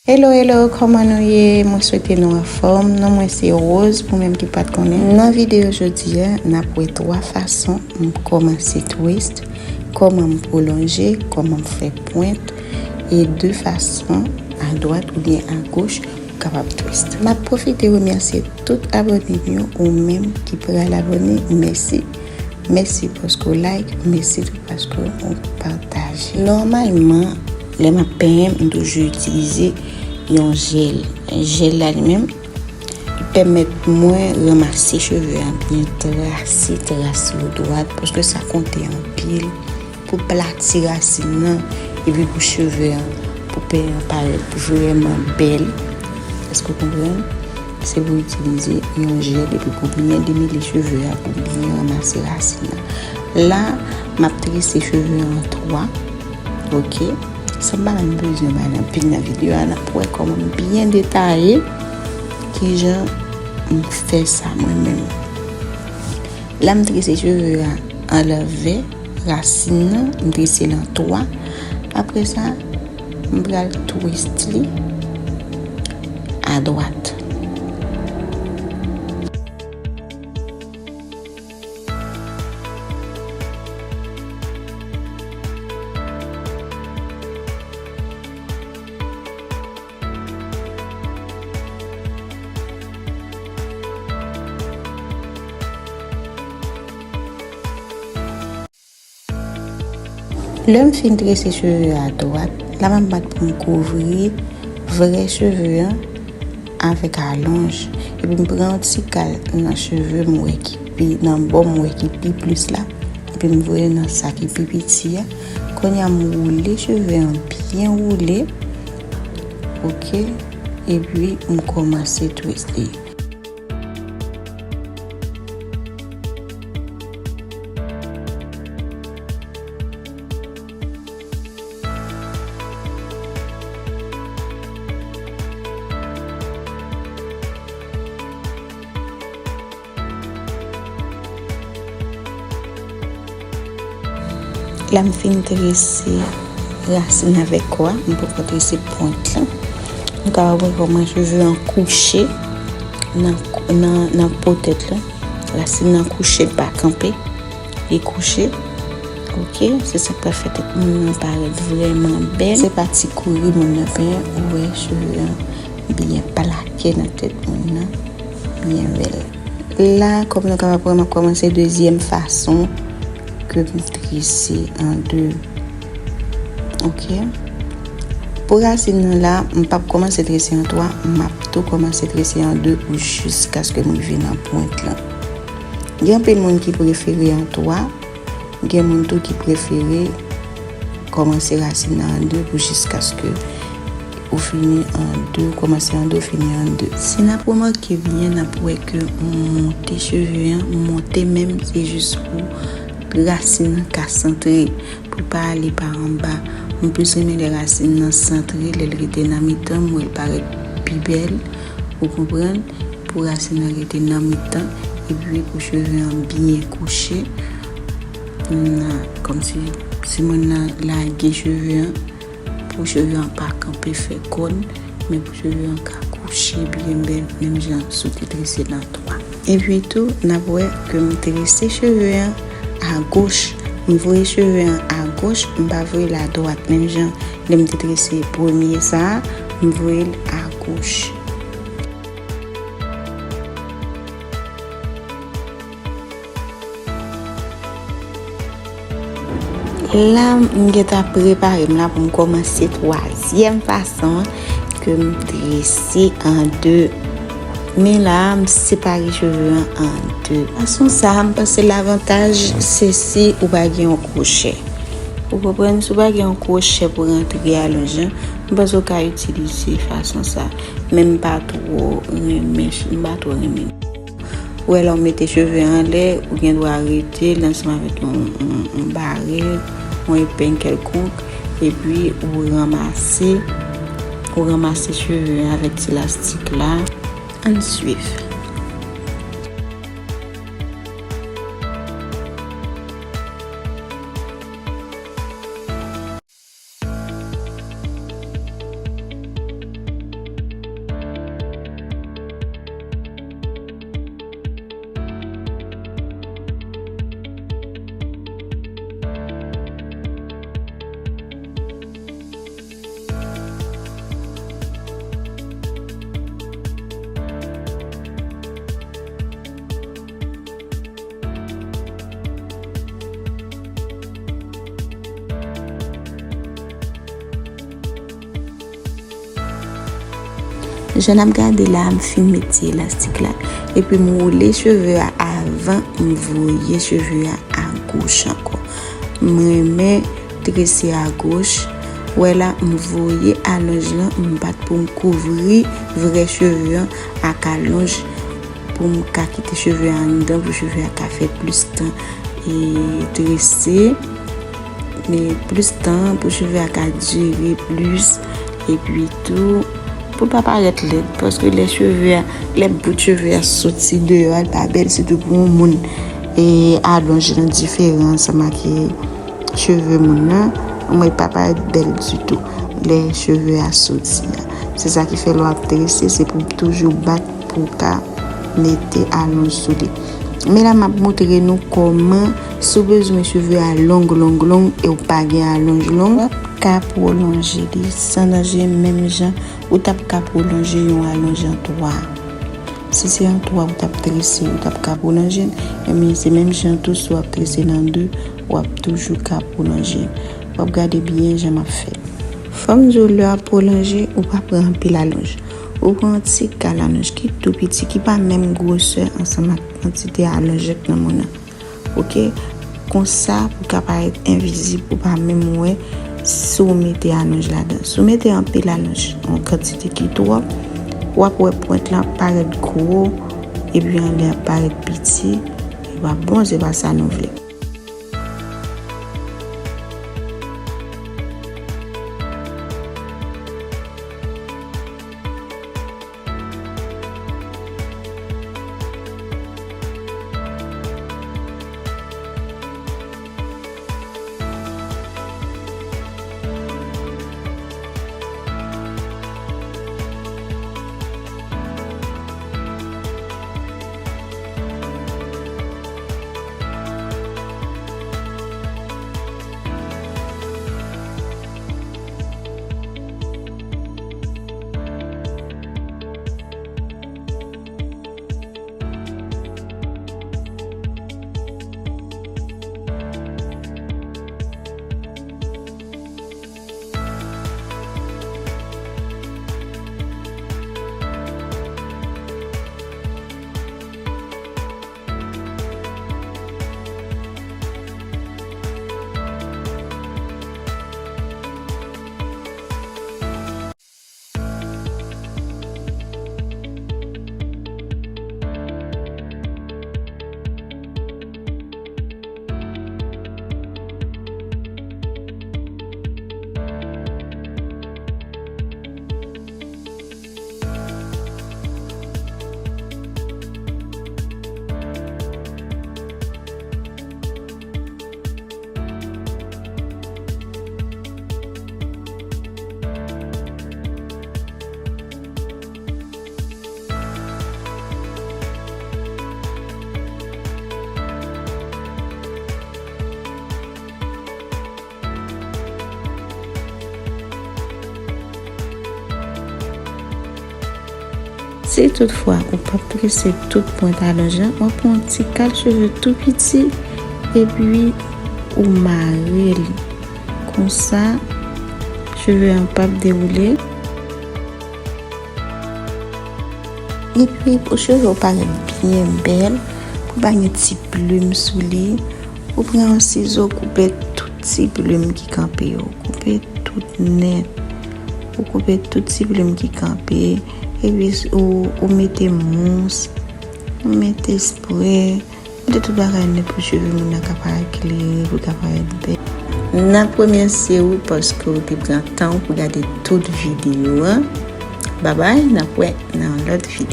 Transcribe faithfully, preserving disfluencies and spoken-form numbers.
Hello, hello, kòman nou ye? Mwen swete nou anfòm. Non mwen se Rose, pou menm ki pa t konnen. Nan videyo jodi a, n ap wè twa fason m kòmanse twist, kòman m pwolonje, kòman m fè pwent, e de fason, adwat oubyen agoch, ou kapab twist. M ap pwofite remèsye tout abòne m yo, ou menm ki pral abòne, mèsi. Mèsi paske w like, mèsi tou paske w pataje. Nòmalman, lè m ap penyen, m toujou itilize yon jèl. Jèl la li menm, li pèmèt mwen ranmase cheve a byen, trase tras yo dwat, paske sa konte anpil pou plati rasin nan, epi pou cheve an, pou penyen an parèt vrèman bèl. Èske w konprann? Se pou itilize yon jèl epi pou byen demele cheve a, pou byen ranmase rasin nan. La, m ap trese cheve an twa. Oke? Sa m pa menm bezwen bay anpil nan videyo a, n ap wè kòman m byen detaye kijan m fè sa mwen menm. La, m trese cheve a anlè vè rasin nan, m trese l an twa. Apre sa, m pral twist li adwat. Lè m fin trese cheve a dwat, la m ap bat pou m kouvri vrè cheve an avèk alonj. Epi m pran yon ti kal nan cheve m wè ki pi, nan bò m wè ki pi plis la. Epi m voye l nan sa ki pi piti a. Kounye a m woule cheve an byen woule. Oke. Epi m kòmanse twist li. La m fin trese rasin avèk kò a, m poko trese pwent lan. Nou kapab wè kòman cheve an kouche nan, nan, nan po tèt lan. Rasin nan kouche, l pa kanpe. Li kouche. Oke, se sa k pral fè tèt moun nan parèt vrèman bèl. Se pa ti kouri moun nan penyen, ou wè cheve an byen plake nan tèt moun nan, byen bèl. La, kòm nou kapab wè, m ap kòmanse dezyèm fason ke m trese an de. Oke. Pou rasin nan la, m p ap kòmanse trese an twa, m ap tou kòmanse trese an de pou jiskaske m rive nan pwent lan. Gen anpil moun ki prefere an twa, gen moun tou ki prefere kòmanse rasin nan an de pou jiskaske ou fini an de, ou kòmanse an de, ou fini an de. Si n ap remake byen, n ap wè ke m monte cheve an, m monte menm, se jis pou rasin nan ka santre, pou l pa ale pa anba. M plis renmen lè rasin nan santre, lè l rete nan mitan, m wè l parèt pi bèl, ou konprann, pou rasin nan rete nan mitan, epi pou cheve an byen kouche, nan, kòmsi, si moun nan lage cheve an, pou cheve an pa kanpe fè kòn, men pou cheve an ka kouche byen bèl, menm jan si w te trese nan twa. Epi tou, n ap wè ke m trese cheve an agoch. M voye cheve an agoch, m pa voye l adwat, menm jan lè m te trese premye sa a, m voye l agoch. La, m gentan prepare m la pou m kòmanse twazyèm fason an ke m trese an de. Men la, m separe cheve an an de. Fason sa a, m panse lavantaj se si ou pa gen yon kwochè. Ou konprann, si w pa gen yon kwochè pou rantre alonj lan, m panse w ka itilize fason sa a. Men m pa twò renmen, m pa twò renmen. Ou wè, lè w mete cheve anlè, ou gen dwa rete l ansanm avèk yon, yon, yon barèt, yon epeng kèlkonk, epi ou ranmase, ou ranmase cheve a avèk ti lastik la. Ann swiv. Jan n ap gade la, m fin met ti elastik la. Epi m woule cheve a avan m voye cheve a agoch ankò. M renmen trese agoch. Wè la, m voye alonj lan, m bat pou m kouvri vrè cheve an ak alonj pou m ka kite cheve a anndan, pou cheve a ka fè plis tan e trese. Men plis tan pou cheve a ka dire plis. Epi tou, pou l pa parèt lèd, paske lè cheve a, lè bout cheve a soti deyò a, l pa bèl, sitou pou yon moun e alonj lan diferan ansanm ak e cheve moun nan, mwen pa parèt bèl ditou lè cheve a soti a. Se sa ki fè lè w ap trese, se pou w toujou bat pou w ka mete alonj sou li. Men la m ap montre nou kòman, si w bezwen cheve a long, long, long, e w pa gen alonj long, w ap ka pwolonje li san danje, menm jan ou t ap ka pwolonje yon alonj an twa. Si se an twa ou t ap trese, ou t ap ka pwolonje l, ebyen se menm jan tou si w ap trese l an de, w ap toujou ka pwolonje l. W ap gade byen jan m ap fè. Fò m di w, lè w ap pwolonje, ou pa pran anpil alonj. Ou pran yon ti kal alonj ki tou piti, ki pa menm gwosè ansanm ak kantite alonj ak nan moun nan. Oke? Konsa, pou ka parèt envizib, ou pa menm wè si w mete alonj ladan. Si w mete anpil alonj, yon kantite ki twòp, w ap wè pwent lan ap parèt gwo, epi anlè ap parèt piti, e pa bon, se pa sa nou vle. Si toutfwa ou p ap trese tout pwent alonj lan, w ap pran yon ti kal cheve tou piti, epi ou mare li. Konsa, cheve an p ap dewoule. Epi, pou cheve w parèt byen bèl, pou pa gen ti plim sou li, ou pran yon sizo, koupe tout ti plim ki kanpe yo. Koupe tout nèt. Ou koupe tout ti plim ki kanpe. Epi, ou, ou mete mous, ou mete sprè, mete tout bagay nèt pou cheve moun nan ka parèt klere, pou l ka parèt bèl. N ap remèsye ou paske w te pran tan w pou gade tout videyo a. Babay, n ap wè nan yon lòt videyo.